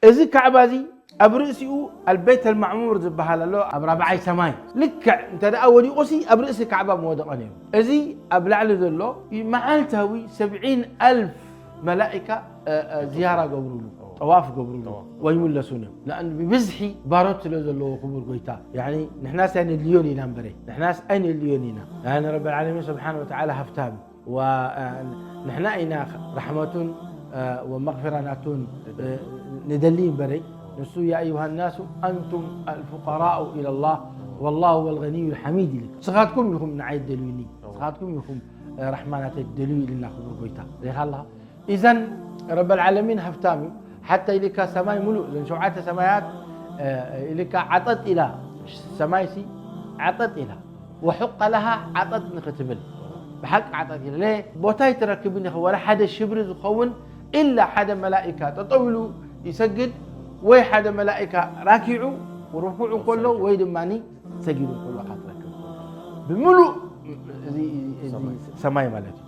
እዚ ካዕባ እዚ ኣብ ርእሲኡ ኣልበይት ኣልማዕሙር ዝበሃል ኣሎ፣ ኣብ ራብዓይ ሰማይ። ልክዕ እንተ ደኣ ወዲቑሲ ኣብ ርእሲ ካዕባ ምወደቐ ነይሩ። እዚ ኣብ ላዕሊ ዘሎ መዓልታዊ ሰብዒን ኣልፍ መላኢካ፣ እ፣ እ፣ ዝያራ ገብሩሉ፣ ጠዋፍ ገብሩሉ፣ ጠዋፍ። ወይምለሱን እዮም። ለኣን ብብዝሒ ባሮት ስለ ዘለዎ ክቡር ጎይታ፣ ያኒ ንሕናስ ኣይነድልዮን ኢና እምበረ፣ ንሕናስ ኣይነድልዮን ኢና። ያኒ ረብ ዓለሚን ስብሓን ወተዓላ ሃፍታም እዩ። ወ-፣ እ፣ ንሕና ኢና ራሕመቱን፣ እ፣ ወመግፊራ ናቱን፣ እ፣ ንደሊ እምበረ፣ ንሱ ያ ኣዩሃ ናሱ ኣንቱም ኣልፉቀራኡ ኢለላህ ወላሁ ወልገኒዩ ልሓሚድ ኢሉ። ንስኻትኩም ኢኹም ንዓይ ደልዩኒ፣ ንስኻትኩም ኢኹም፣ እ፣ ራሕማ ናተይ ደልዩ ኢልና ክቡር ጎይታ። ሪኢኻ ኣለኻ? ኢዘን ረበል ዓለሚን ሃፍታም እዩ። ሓታ ኢልካ ሰማይ ሙሉእ፣ እዘን ሸውዓተ ሰማያት፣ እ፣ ኢልካ ዓጠጥ ኢላ፣ ሰማይሲ ዓጠጥ ኢላ፣ ወሑቀ ለሃ ዓጠጥ ንኽትብል፣ ብሓቂ ዓጠጥ ኢላ። ለ-፣ ቦታ ኣይትረክብን ኢኻ፣ ወላ ሓደ ሽብሪ ዝኸውን፣ ኢላ ሓደ መላኢካ ጠጠው ኢሉ ይሰግድ፣ ወይ ሓደ መላኢካ ራኪዑ፣ ርኩዕ እንከሎ፣ ወይ ድማ ሰጊዱ እንከሎ ኢኻ ትረክብ። ብምሉእ እዚ፣ እዚ ሰማይ። ሰማይ ማለት እዩ።